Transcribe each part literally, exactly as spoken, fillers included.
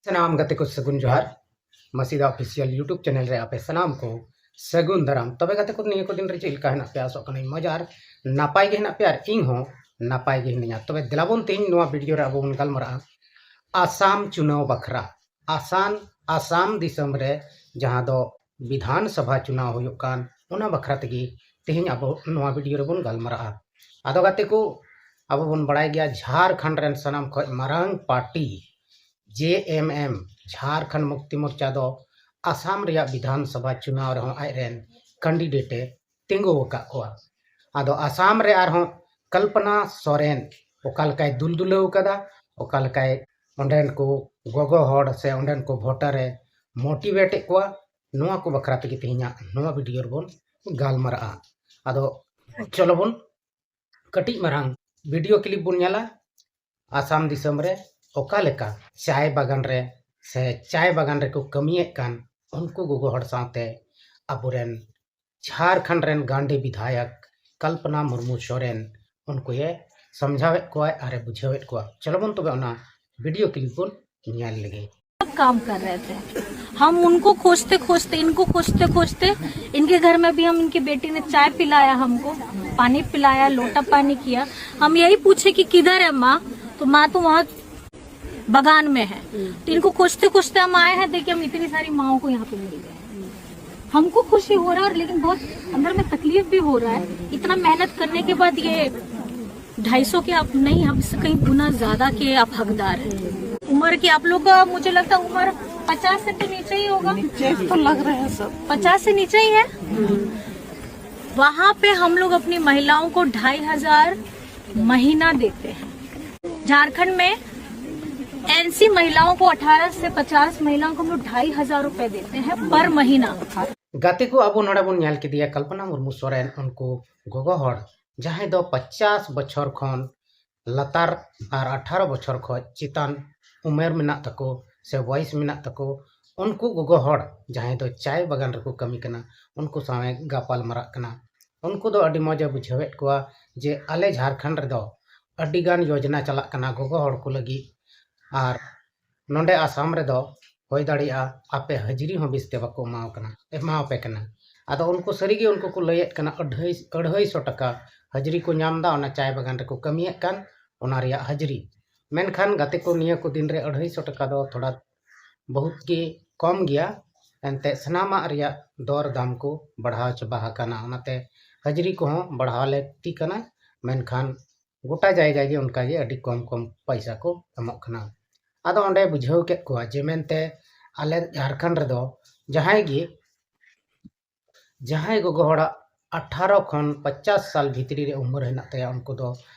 ᱥᱟᱱᱟᱢ ᱜᱟᱛᱮ ᱠᱚ ᱥᱟᱹᱜᱩᱱ ᱡᱚᱦᱟᱨ᱾ ᱢᱟᱥᱤᱫᱟ ᱚᱯᱷᱤᱥᱤᱭᱟᱞ YouTube ᱪᱮᱱᱮᱞ ᱨᱮ ᱟᱯᱮ ᱥᱟᱱᱟᱢ ᱠᱚ ᱥᱟᱹᱜᱩᱱ ᱫᱟᱨᱟᱢ᱾ ᱛᱚᱵᱮ ᱜᱟᱛᱮ ᱠᱚ, ᱱᱤᱭᱟᱹ ᱠᱚ ᱫᱤᱱ ᱨᱮ ᱪᱮᱫ ᱞᱮᱠᱟ ᱦᱮᱱᱟᱜ ᱯᱮᱭᱟ? ᱟᱥᱚᱜ ᱠᱟᱹᱱᱟᱹᱧ ᱢᱚᱡᱽ ᱟᱨ ᱱᱟᱯᱟᱭ ᱜᱮ ᱦᱮᱱᱟᱜ ᱯᱮᱭᱟ, ᱟᱨ ᱤᱧ ᱦᱚᱸ ᱱᱟᱯᱟᱭ ᱜᱮ ᱦᱤᱱᱟᱹᱧᱟ᱾ ᱛᱚᱵᱮ ᱫᱮᱞᱟ ᱵᱚᱱ ᱛᱮᱦᱮᱧ ᱱᱚᱣᱟ ᱵᱷᱤᱰᱤᱭᱳ ᱨᱮ ᱟᱵᱚ ᱵᱚᱱ ᱜᱟᱞᱢᱟᱨᱟᱜᱼᱟ ᱟᱥᱟᱢ ᱪᱩᱱᱟᱣ ᱵᱟᱠᱷᱨᱟ᱾ ᱟᱥᱟᱢ, ᱟᱥᱟᱢ ᱫᱤᱥᱚᱢ ᱨᱮ ᱡᱟᱦᱟᱸ ᱫᱚ ᱵᱤᱫᱷᱟᱱ ᱥᱚᱵᱷᱟ ᱪᱩᱱᱟᱣ ᱦᱩᱭᱩᱜ ᱠᱟᱱ, ᱚᱱᱟ ᱵᱟᱠᱷᱨᱟ ᱛᱮᱜᱮ ᱛᱮᱦᱮᱧ ᱟᱵᱚ ᱱᱚᱣᱟ ᱵᱷᱤᱰᱤᱭᱳ ᱨᱮᱵᱚᱱ ᱜᱟᱞᱢᱟᱨᱟᱜᱼᱟ᱾ ᱟᱫᱚ ᱜᱟᱛᱮ ᱠᱚ, ᱟᱵᱚ ᱵᱚᱱ ᱵᱟᱲᱟᱭ ᱜᱮᱭᱟ ᱡᱷᱟᱲᱠᱷᱚᱸᱰ ᱨᱮᱱ ᱥᱟᱱᱟᱢ ᱠᱷᱚᱱ ᱢᱟᱨᱟᱝ ᱯᱟᱨᱴᱤ ᱡᱮ ᱮᱢ ᱮᱢ, ᱡᱷᱟᱲᱠᱷᱚᱸᱰ ᱢᱩᱠᱛᱤ ᱢᱳᱨᱪᱟ ᱫᱚ ᱟᱥᱟᱢ ᱨᱮᱭᱟᱜ ᱵᱤᱫᱷᱟᱱ ᱥᱚᱵᱷᱟ ᱪᱩᱱᱟᱣ ᱨᱮᱦᱚᱸ ᱟᱡ ᱨᱮᱱ ᱠᱮᱱᱰᱤᱰᱮᱴ ᱮ ᱛᱤᱸᱜᱩ ᱟᱠᱟᱫ ᱠᱚᱣᱟ᱾ ᱟᱫᱚ ᱟᱥᱟᱢ ᱨᱮ ᱟᱨᱦᱚᱸ ᱠᱚᱞᱯᱚᱱᱟ ᱥᱚᱨᱮᱱ ᱚᱠᱟ ᱞᱮᱠᱟᱭ ᱫᱩᱞᱫᱩᱞᱟᱹᱣ ᱠᱟᱫᱟ, ᱚᱠᱟ ᱞᱮᱠᱟᱭ ᱚᱸᱰᱮᱱ ᱠᱚ ᱜᱚᱜᱚ ᱦᱚᱲ ᱥᱮ ᱚᱸᱰᱮᱱ ᱠᱚ ᱵᱷᱳᱴᱟᱨ ᱮ ᱢᱳᱴᱤᱵᱷᱮᱴ ᱮᱫ ᱠᱚᱣᱟ, ᱱᱚᱣᱟ ᱠᱚ ᱵᱟᱠᱷᱨᱟ ᱛᱮᱜᱮ ᱛᱮᱦᱮᱧᱟᱜ ᱱᱚᱣᱟ ᱵᱷᱤᱰᱤᱭᱳ ᱨᱮᱵᱚᱱ ᱜᱟᱞᱢᱟᱨᱟᱜᱼᱟ᱾ ᱟᱫᱚ ᱪᱚᱞᱚ ᱵᱚᱱ ᱠᱟᱹᱴᱤᱡ ᱢᱟᱨᱟᱝ ᱵᱷᱤᱰᱤᱭᱳ ᱠᱞᱤᱯ ᱵᱚᱱ ᱧᱮᱞᱟ᱾ ᱟᱥᱟᱢ ᱫᱤᱥᱚᱢ ᱨᱮ ᱚᱠᱟ ᱞᱮᱠᱟ ᱪᱟᱭ ᱵᱟᱜᱟᱱ ᱨᱮ ᱥᱮ ᱪᱟᱭ ᱵᱟᱜᱟᱱ ᱨᱮᱠᱚ ᱠᱟᱹᱢᱤᱭᱮᱫ ᱠᱟᱱ ᱩᱱᱠᱩ ᱜᱚᱜᱚ ᱦᱚᱲ ᱥᱟᱶᱛᱮ ᱟᱵᱚᱨᱮᱱ ᱡᱷᱟᱲᱠᱷᱚᱸᱰ ᱨᱮᱱ ᱜᱟᱱᱰᱤ ᱵᱤᱫᱷᱟᱭᱚᱠ ᱠᱚᱞᱯᱚᱱᱟ ᱢᱩᱨᱢᱩ ᱥᱚᱨᱮᱱ ᱩᱱᱠᱩᱭᱮ ᱥᱚᱢᱡᱷᱟᱣᱮᱫ ᱠᱚᱣᱟᱭ ᱟᱨᱮ ᱵᱩᱡᱷᱟᱹᱣᱮᱫ ᱠᱚᱣᱟ᱾ ᱪᱚᱞᱚ ᱵᱚᱱ ᱛᱚᱵᱮ ᱚᱱᱟ ᱵᱷᱤᱰᱤᱭᱳ ᱠᱞᱤᱯ ᱵᱚᱱ ᱧᱮᱞ ᱞᱮᱜᱮ᱾ सब काम कर रहे थे। हम उनको खोजते खोजते, इनको खोजते खोजते इनके घर में भी हम, इनकी बेटी ने चाय पिलाया हमको, पानी पिलाया, लोटा पानी किया। हम यही पूछे कि किधर है माँ, तो माँ तो वहाँ बगान में है। तो इनको खोजते खोजते हम आए हैं, देखिए हम इतनी सारी माओं को यहाँ पे मिल गए। हमको खुशी हो रहा है और लेकिन बहुत अंदर में तकलीफ भी हो रहा है। इतना मेहनत करने के बाद ये ढाई सौ के आप नहीं, आप इससे कहीं गुना ज्यादा के आप हकदार हैं। उम्र की आप लोग का, मुझे लगता है उम्र पचास से तो नीचे ही होगा। नीचे तो लग रहे हैं सब। पचास से नीचे ही है। वहां पे हम लोग अपनी महिलाओं को ढाई हजार महीना देते हैं। झारखंड में ऐसी महिलाओं को, अठारह से पचास महिलाओं को हम लोग ढाई हजार रुपए देते हैं पर महीना। ᱜᱟᱛᱮ ᱠᱚ, ᱟᱵᱚ ᱱᱚᱰᱮ ᱵᱚᱱ ᱧᱮᱞ ᱠᱮᱫᱮᱭᱟ ᱠᱚᱞᱯᱚᱱᱟ ᱢᱩᱨᱢᱩ ᱥᱚᱨᱮᱱ, ᱩᱱᱠᱩ ᱜᱚᱜᱚ ᱦᱚᱲ ᱡᱟᱦᱟᱸᱭ ᱫᱚ ᱯᱚᱪᱟᱥ ᱵᱚᱪᱷᱚᱨ ᱠᱷᱚᱱ ᱞᱟᱛᱟᱨ ᱟᱨ ᱟᱴᱷᱟᱨᱚ ᱵᱚᱪᱷᱚᱨ ᱠᱷᱚᱱ ᱪᱮᱛᱟᱱ ᱩᱢᱮᱨ ᱢᱮᱱᱟᱜ ᱛᱟᱠᱚ ᱥᱮ ᱵᱚᱭᱮᱥ ᱢᱮᱱᱟᱜ ᱛᱟᱠᱚ, ᱩᱱᱠᱩ ᱜᱚᱜᱚ ᱦᱚᱲ ᱡᱟᱦᱟᱸᱭ ᱫᱚ ᱪᱟᱭ ᱵᱟᱜᱟᱱ ᱨᱮᱠᱚ ᱠᱟᱹᱢᱤ ᱠᱟᱱᱟ, ᱩᱱᱠᱩ ᱥᱟᱶᱮ ᱜᱟᱯᱟᱞ ᱢᱟᱨᱟᱜ ᱠᱟᱱᱟ᱾ ᱩᱱᱠᱩ ᱫᱚ ᱟᱹᱰᱤ ᱢᱚᱡᱽ ᱮ ᱵᱩᱡᱷᱟᱹᱣᱮᱫ ᱠᱚᱣᱟ ᱡᱮ ᱟᱞᱮ ᱡᱷᱟᱲᱠᱷᱚᱸᱰ ᱨᱮᱫᱚ ᱟᱹᱰᱤᱜᱟᱱ ᱭᱳᱡᱽᱱᱟ ᱪᱟᱞᱟᱜ ᱠᱟᱱᱟ ᱜᱚᱜᱚ ᱦᱚᱲ ᱠᱚ ᱞᱟᱹᱜᱤᱫ, ᱟᱨ ᱱᱚᱰᱮ ᱟᱥᱟᱢ ᱨᱮᱫᱚ ᱦᱩᱭ ᱫᱟᱲᱮᱭᱟᱜᱼᱟ ᱟᱯᱮ ᱦᱟᱹᱡᱨᱤ ᱦᱚᱸ ᱵᱮᱥ ᱛᱮ ᱵᱟᱠᱚ ᱮᱢᱟᱣ ᱠᱟᱱᱟ, ᱮᱢᱟᱣ ᱯᱮ ᱠᱟᱱᱟ᱾ ᱟᱫᱚ ᱩᱱᱠᱩ ᱥᱟᱹᱨᱤᱜᱮ ᱩᱱᱠᱩ ᱠᱚ ᱞᱟᱹᱭᱮᱫ ᱠᱟᱱᱟ ᱟᱹᱲᱦᱟᱹᱭ, ᱟᱹᱲᱦᱟᱹᱭ ᱥᱚ ᱴᱟᱠᱟ ᱦᱟᱹᱡᱨᱤ ᱠᱚ ᱧᱟᱢ ᱮᱫᱟ ᱚᱱᱟ ᱪᱟᱭ ᱵᱟᱜᱟᱱ ᱨᱮᱠᱚ ᱠᱟᱹᱢᱤᱭᱮᱫ ᱠᱟᱱ ᱚᱱᱟ ᱨᱮᱭᱟᱜ ᱦᱟᱹᱡᱨᱤ᱾ ᱢᱮᱱᱠᱷᱟᱱ ᱜᱟᱛᱮ ᱠᱚ, ᱱᱤᱭᱟᱹ ᱠᱚ ᱫᱤᱱ ᱨᱮ ᱟᱹᱲᱦᱟᱹᱭ ᱥᱚ ᱴᱟᱠᱟ ᱫᱚ ᱛᱷᱚᱲᱟ ᱵᱚᱦᱩᱛ ᱜᱮ ᱠᱚᱢ ᱜᱮᱭᱟ᱾ ᱮᱱᱛᱮ ᱥᱟᱱᱟᱢᱟᱜ ᱨᱮᱭᱟᱜ ᱫᱚᱨ ᱫᱟᱢ ᱠᱚ ᱵᱟᱲᱦᱟᱣ ᱪᱟᱵᱟ ᱟᱠᱟᱱᱟ, ᱚᱱᱟᱛᱮ ᱦᱟᱹᱡᱨᱤ ᱠᱚᱦᱚᱸ ᱵᱟᱲᱦᱟᱣ ᱞᱟᱹᱠᱛᱤ ᱠᱟᱱᱟ᱾ ᱢᱮᱱᱠᱷᱟᱱ ᱜᱚᱴᱟ ᱡᱟᱭᱜᱟ ᱜᱮ ᱚᱱᱠᱟ ᱜᱮ ᱟᱹᱰᱤ ᱠᱚᱢ ᱠᱚᱢ ᱯᱚᱭᱥᱟ ᱠᱚ ᱮᱢᱚᱜ ᱠᱟᱱᱟ᱾ ᱟᱫᱚ ᱚᱸᱰᱮ ᱵᱩᱡᱷᱟᱹᱣ ᱠᱮᱫ ᱠᱚᱣᱟ ᱡᱮ ᱢᱮᱱᱛᱮ ᱟᱞᱮ ᱡᱷᱟᱲᱠᱷᱚᱸᱰ ᱨᱮᱫᱚ ᱡᱟᱦᱟᱸᱭ ᱜᱮ, ᱡᱟᱦᱟᱸᱭ ᱜᱚᱜᱚ ᱦᱚᱲᱟᱜ ᱟᱴᱷᱟᱨᱚ ᱠᱷᱚᱱ ᱯᱚᱧᱪᱟᱥ ᱥᱟᱞ ᱵᱷᱤᱛᱨᱤ ᱨᱮ ᱩᱢᱮᱨ ᱦᱮᱱᱟᱜ ᱛᱟᱭᱟ, ᱩᱱᱠᱩ ᱫᱚ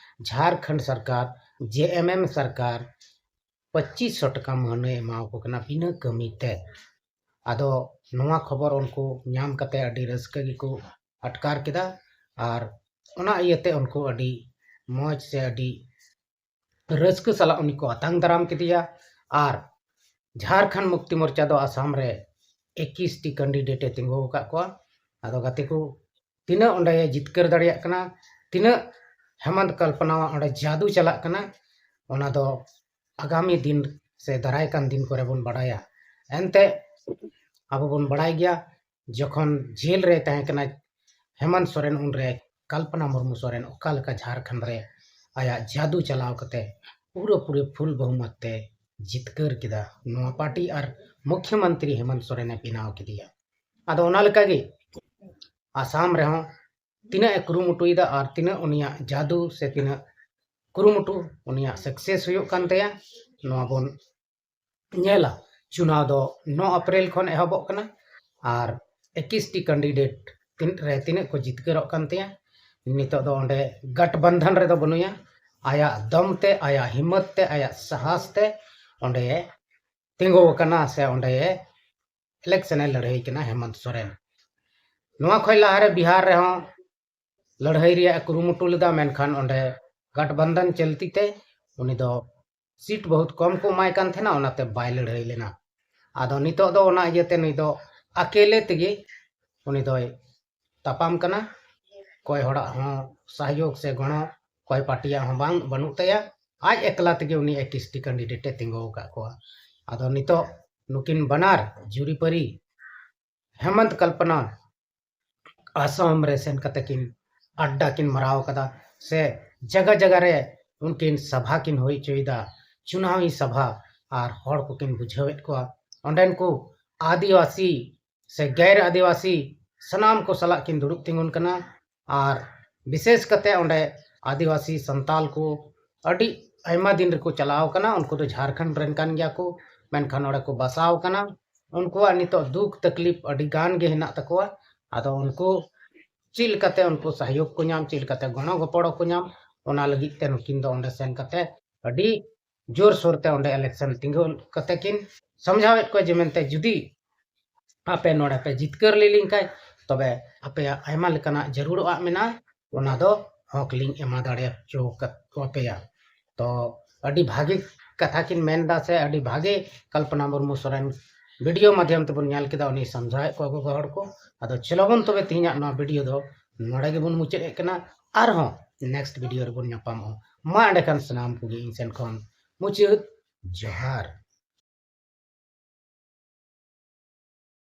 ᱡᱷᱟᱲᱠᱷᱚᱸᱰ ᱥᱚᱨᱠᱟᱨ, ᱡᱮ ᱮᱢ ᱮᱢ ᱥᱚᱨᱠᱟᱨ ᱯᱚᱸᱪᱤᱥ ᱥᱚ ᱴᱟᱠᱟ ᱢᱟᱹᱦᱱᱟᱹ ᱮᱢᱟᱣ ᱠᱚ ᱠᱟᱱᱟ ᱵᱤᱱᱟᱹ ᱠᱟᱹᱢᱤ ᱛᱮ᱾ ᱟᱫᱚ ᱱᱚᱣᱟ ᱠᱷᱚᱵᱚᱨ ᱩᱱᱠᱩ ᱧᱟᱢ ᱠᱟᱛᱮ ᱟᱹᱰᱤ ᱨᱟᱹᱥᱠᱟᱹ ᱜᱮᱠᱚ ᱟᱴᱠᱟᱨ ᱠᱮᱫᱟ᱾ ᱟᱨ ᱚᱱᱟ ᱤᱭᱟᱹᱛᱮ ᱩᱱᱠᱩ ᱟᱹᱰᱤ ᱢᱚᱡᱽ ᱥᱮ ᱟᱹᱰᱤ ᱨᱟᱹᱥᱠᱟᱹ ᱥᱟᱞᱟᱜ ᱩᱱᱤ ᱠᱚ ᱟᱛᱟᱝ ᱫᱟᱨᱟᱢ ᱠᱮᱫᱮᱭᱟ᱾ ᱟᱨ ᱡᱷᱟᱲᱠᱷᱚᱸᱰ ᱢᱩᱠᱛᱤ ᱢᱳᱨᱪᱟ ᱫᱚ ᱟᱥᱟᱢ ᱨᱮ ᱮᱠᱤᱥ ᱴᱤ ᱠᱮᱱᱰᱤᱰᱮᱴ ᱮ ᱛᱤᱸᱜᱩ ᱟᱠᱟᱫ ᱠᱚᱣᱟ᱾ ᱟᱫᱚ ᱜᱟᱛᱮ ᱠᱚ, ᱛᱤᱱᱟᱹᱜ ᱚᱸᱰᱮ ᱡᱤᱛᱠᱟᱹᱨ ᱫᱟᱲᱮᱭᱟᱜ ᱠᱟᱱᱟ, ᱛᱤᱱᱟᱹᱜ ᱦᱮᱢᱟᱱᱛ ᱠᱚᱞᱯᱚᱱᱟᱣᱟᱜ ᱚᱸᱰᱮ ᱡᱟᱫᱩ ᱪᱟᱞᱟᱜ ᱠᱟᱱᱟ, ᱚᱱᱟ ᱫᱚ ᱟᱜᱟᱢᱤ ᱫᱤᱱ ᱥᱮ ᱫᱟᱨᱟᱭ ᱠᱟᱱ ᱫᱤᱱ ᱠᱚᱨᱮ ᱵᱚᱱ ᱵᱟᱲᱟᱭᱟ᱾ ᱮᱱᱛᱮ ᱟᱵᱚ ᱵᱚᱱ ᱵᱟᱲᱟᱭ ᱜᱮᱭᱟ, ᱡᱚᱠᱷᱚᱱ ᱡᱮᱞ ᱨᱮ ᱛᱟᱦᱮᱸ ᱠᱟᱱᱟ ᱦᱮᱢᱟᱱᱛ ᱥᱚᱨᱮᱱ, ᱩᱱᱨᱮ ᱠᱚᱞᱯᱚᱱᱟ ᱢᱩᱨᱢᱩ ᱥᱚᱨᱮᱱ ᱚᱠᱟ ᱞᱮᱠᱟ ᱡᱷᱟᱲᱠᱷᱚᱸᱰ ᱨᱮ ᱟᱭᱟᱜ ᱡᱟᱫᱩ ᱪᱟᱞᱟᱣ ᱠᱟᱛᱮ ᱯᱩᱨᱟᱹ ᱯᱩᱨᱟᱹ ᱯᱷᱩᱞ ᱵᱚᱦᱩᱢᱚᱛ ᱛᱮ ᱡᱤᱛᱠᱟᱹᱨ ᱠᱮᱫᱟ ᱱᱚᱣᱟ ᱯᱟᱨᱴᱤ ᱟᱨ ᱢᱩᱠᱷᱭᱚᱢᱚᱱᱛᱨᱤ ᱦᱮᱢᱟᱱᱛ ᱥᱚᱨᱮᱱᱮ ᱵᱮᱱᱟᱣ ᱠᱮᱫᱮᱭᱟ᱾ ᱟᱫᱚ ᱚᱱᱟ ᱞᱮᱠᱟᱜᱮ ᱟᱥᱟᱢ ᱨᱮᱦᱚᱸ ᱛᱤᱱᱟᱹᱜ ᱮ ᱠᱩᱨᱩᱢᱩᱴᱩᱭᱮᱫᱟ ᱟᱨ ᱛᱤᱱᱟᱹᱜ ᱩᱱᱤᱭᱟᱜ ᱡᱟᱫᱩ ᱥᱮ ᱛᱤᱱᱟᱹᱜ ᱠᱩᱨᱩᱢᱩᱴᱩ ᱩᱱᱤᱭᱟᱜ ᱥᱟᱠᱥᱮᱥ ᱦᱩᱭᱩᱜ ᱠᱟᱱ ᱛᱟᱭᱟ, ᱱᱚᱣᱟ ᱵᱚᱱ ᱧᱮᱞᱟ᱾ ᱪᱩᱱᱟᱣ ᱫᱚ ᱱᱚ ᱮᱯᱨᱤᱞ ᱠᱷᱚᱱ ᱮᱦᱚᱵᱚᱜ ᱠᱟᱱᱟ ᱟᱨ ᱮᱠᱤᱥ ᱴᱤ ᱠᱮᱱᱰᱤᱰᱮᱴ ᱛᱤᱱ-, ᱨᱮ ᱛᱤᱱᱟᱹᱜ ᱠᱚ ᱡᱤᱛᱠᱟᱹᱨᱚᱜ ᱠᱟᱱ ᱛᱟᱭᱟ᱾ ᱱᱤᱛᱚᱜ ᱫᱚ ᱚᱸᱰᱮ ᱜᱟᱴᱵᱟᱱᱫᱷᱟᱱ ᱨᱮᱫᱚ ᱵᱟᱹᱱᱩᱭᱟ᱾ ᱟᱭᱟᱜ ᱫᱚᱢ ᱛᱮ, ᱟᱭᱟᱜ ᱦᱤᱢᱢᱚᱛ ᱛᱮ, ᱟᱭᱟᱜ ᱥᱟᱦᱟᱥ ᱛᱮ ᱚᱸᱰᱮ ᱛᱤᱸᱜᱩ ᱟᱠᱟᱱᱟ ᱥᱮ ᱚᱸᱰᱮ ᱤᱞᱮᱠᱥᱚᱱ ᱮ ᱞᱟᱹᱲᱦᱟᱹᱭ ᱠᱟᱱᱟ ᱦᱮᱢᱚᱱᱛ ᱥᱚᱨᱮᱱ᱾ ᱱᱚᱣᱟ ᱠᱷᱚᱱ ᱞᱟᱦᱟᱨᱮ ᱵᱤᱦᱟᱨ ᱨᱮᱦᱚᱸ ᱞᱟᱹᱲᱦᱟᱹᱭ ᱨᱮᱭᱟᱜ ᱮ ᱠᱩᱨᱩᱢᱩᱴᱩ ᱞᱮᱫᱟ, ᱢᱮᱱᱠᱷᱟᱱ ᱚᱸᱰᱮ ᱜᱟᱴᱵᱟᱱᱫᱷᱟᱱ ᱪᱚᱞᱛᱤ ᱛᱮ ᱩᱱᱤ ᱫᱚ ᱥᱤᱴ ᱵᱚᱦᱩᱛ ᱠᱚᱢ ᱠᱚ ᱮᱢᱟᱭ ᱠᱟᱱ ᱛᱟᱦᱮᱱᱟ, ᱚᱱᱟᱛᱮ ᱵᱟᱭ ᱞᱟᱹᱲᱦᱟᱹᱭ ᱞᱮᱱᱟ᱾ ᱟᱫᱚ ᱱᱤᱛᱚᱜ ᱫᱚ ᱚᱱᱟ ᱤᱭᱟᱹᱛᱮ ᱱᱩᱭ ᱫᱚ ᱟᱠᱮᱞᱮ ᱛᱮᱜᱮ ᱩᱱᱤ ᱫᱚᱭ ᱛᱟᱯᱟᱢ ᱠᱟᱱᱟ᱾ ᱚᱠᱚᱭ ᱦᱚᱲᱟᱜ ᱦᱚᱸ ᱥᱚᱦᱭᱳᱜᱽ ᱥᱮ ᱜᱚᱲᱚ ᱚᱠᱚᱭ ᱯᱟᱨᱴᱤᱭᱟᱜ ᱦᱚᱸ ᱵᱟᱝ, ᱵᱟᱹᱱᱩᱜ ᱛᱟᱭᱟ᱾ ᱟᱡ ᱮᱠᱞᱟ ᱛᱮᱜᱮ ᱩᱱᱤ ᱮᱠᱤᱥ ᱴᱤ ᱠᱮᱱᱰᱤᱰᱮᱴ ᱮ ᱛᱤᱸᱜᱩ ᱟᱠᱟᱫ ᱠᱚᱣᱟ᱾ ᱟᱫᱚ ᱱᱤᱛᱚᱜ ᱱᱩᱠᱤᱱ ᱵᱟᱱᱟᱨ ᱡᱩᱨᱤᱯᱟᱹᱨᱤ ᱦᱮᱢᱚᱱᱛ ᱠᱚᱞᱯᱚᱱᱟ ᱟᱥᱟᱢ ᱨᱮ ᱥᱮᱱ ᱠᱟᱛᱮ ᱠᱤᱱ ᱟᱰᱰᱟ ᱠᱤᱱ ᱢᱟᱨᱟᱣ ᱠᱟᱫᱟ, ᱥᱮ ᱡᱟᱭᱜᱟ ᱡᱟᱭᱜᱟ ᱨᱮ ᱩᱱᱠᱤᱱ ᱥᱟᱵᱷᱟ ᱠᱤᱱ ᱦᱩᱭ ᱦᱚᱪᱚᱭᱮᱫᱟ, ᱪᱩᱱᱟᱣᱤ ᱥᱟᱵᱷᱟ, ᱟᱨ ᱦᱚᱲ ᱠᱚᱠᱤᱱ ᱵᱩᱡᱷᱟᱹᱣᱮᱫ ᱠᱚᱣᱟ᱾ ᱚᱸᱰᱮᱱ ᱠᱚ ᱟᱹᱫᱤᱵᱟᱹᱥᱤ ᱥᱮ ᱜᱮᱨ ᱟᱹᱫᱤᱵᱟᱹᱥᱤ ᱥᱟᱱᱟᱢ ᱠᱚ ᱥᱟᱞᱟᱜ ᱠᱤᱱ ᱫᱩᱲᱩᱵ ᱛᱤᱸᱜᱩᱱ ᱠᱟᱱᱟ᱾ ᱟᱨ ᱵᱤᱥᱮᱥ ᱠᱟᱛᱮ ᱚᱸᱰᱮ ᱟᱹᱫᱤᱵᱟᱹᱥᱤ ᱥᱟᱱᱛᱟᱞ ᱠᱚ ᱟᱹᱰᱤ ᱟᱭᱢᱟ ᱫᱤᱱ ᱨᱮᱠᱚ ᱪᱟᱞᱟᱣ ᱠᱟᱱᱟ, ᱩᱱᱠᱩ ᱫᱚ ᱡᱷᱟᱲᱠᱷᱚᱸᱰ ᱨᱮᱱ ᱠᱟᱱ ᱜᱮᱭᱟ ᱠᱚ, ᱢᱮᱱᱠᱷᱟᱱ ᱚᱸᱰᱮ ᱠᱚ ᱵᱟᱥᱟᱣ ᱠᱟᱱᱟ᱾ ᱩᱱᱠᱩᱣᱟᱜ ᱱᱤᱛᱚᱜ ᱫᱩᱠ ᱛᱟᱠᱞᱤᱯ ᱟᱹᱰᱤ ᱜᱟᱱ ᱜᱮ ᱦᱮᱱᱟᱜ ᱛᱟᱠᱚᱣᱟ᱾ ᱟᱫᱚ ᱩᱱᱠᱩ ᱪᱮᱫ ᱞᱮᱠᱟᱛᱮ ᱩᱱᱠᱩ ᱥᱟᱦᱭᱳᱜᱽ ᱠᱚ ᱧᱟᱢ, ᱪᱮᱫ ᱞᱮᱠᱟᱛᱮ ᱜᱚᱲᱚ ᱜᱚᱯᱚᱲᱚ ᱠᱚ ᱧᱟᱢ, ᱚᱱᱟ ᱞᱟᱹᱜᱤᱫ ᱛᱮ ᱱᱩᱠᱤᱱ ᱫᱚ ᱚᱸᱰᱮ ᱥᱮᱱ ᱠᱟᱛᱮ ᱟᱹᱰᱤ ᱡᱳᱨᱥᱳᱨ ᱛᱮ ᱚᱸᱰᱮ election ᱛᱤᱸᱜᱩ ᱠᱟᱛᱮ ᱠᱤᱱ ᱥᱚᱢᱡᱷᱟᱣᱮᱫ ᱠᱚᱣᱟ ᱡᱮ ᱢᱮᱱᱛᱮ ᱡᱩᱫᱤ ᱟᱯᱮ ᱱᱚᱰᱮ ᱯᱮ ᱡᱤᱛᱠᱟᱹᱨ ᱞᱮ ᱞᱮᱱᱠᱷᱟᱱ, ᱛᱚᱵᱮ ᱟᱯᱮᱭᱟᱜ ᱟᱭᱢᱟ ᱞᱮᱠᱟᱱᱟᱜ ᱡᱟᱹᱨᱩᱲᱚᱜ ᱢᱮᱱᱟᱜᱼᱟ, ᱚᱱᱟ ᱫᱚ ᱦᱚᱠ ᱞᱤᱧ ᱮᱢᱟ ᱫᱟᱲᱮ ᱦᱚᱪᱚ ᱠᱟᱛ-, ᱟᱯᱮᱭᱟ᱾ ᱛᱚ ᱟᱹᱰᱤ ᱵᱷᱟᱜᱮ ᱠᱟᱛᱷᱟ ᱠᱤᱱ ᱢᱮᱱ ᱮᱫᱟ, ᱥᱮ ᱟᱹᱰᱤ ᱵᱷᱟᱜᱮ ᱠᱚᱞᱯᱚᱱᱟ ᱢᱩᱨᱢᱩ ᱥᱚᱨᱮᱱ video ᱢᱟᱫᱷᱭᱚᱢ ᱛᱮᱵᱚᱱ ᱧᱮᱞ ᱠᱮᱫᱟ, ᱩᱱᱤ ᱥᱚᱢᱡᱷᱟᱣᱮᱫ ᱠᱚᱣᱟ ᱜᱚᱜᱚ ᱦᱚᱲ ᱠᱚ᱾ ᱟᱫᱚ ᱪᱚᱞᱚ ᱵᱚᱱ ᱛᱚᱵᱮ ᱛᱮᱦᱮᱧᱟᱜ ᱱᱚᱣᱟ video ᱫᱚ ᱱᱚᱰᱮ ᱜᱮᱵᱚᱱ ᱢᱩᱪᱟᱹᱫ ᱮᱫ ᱠᱟᱱᱟ᱾ ᱟᱨᱦᱚᱸ next video ᱨᱮᱵᱚᱱ ᱧᱟᱯᱟᱢᱚᱜᱼᱟ᱾ ᱢᱟ ᱮᱸᱰᱮᱠᱷᱟᱱ ᱥᱟᱱᱟᱢ ᱠᱚᱜᱮ ᱤᱧ ᱥᱮᱱ ᱠᱷᱚᱱ ᱢᱩᱪᱟᱹᱫ ᱡᱚᱦᱟᱨ᱾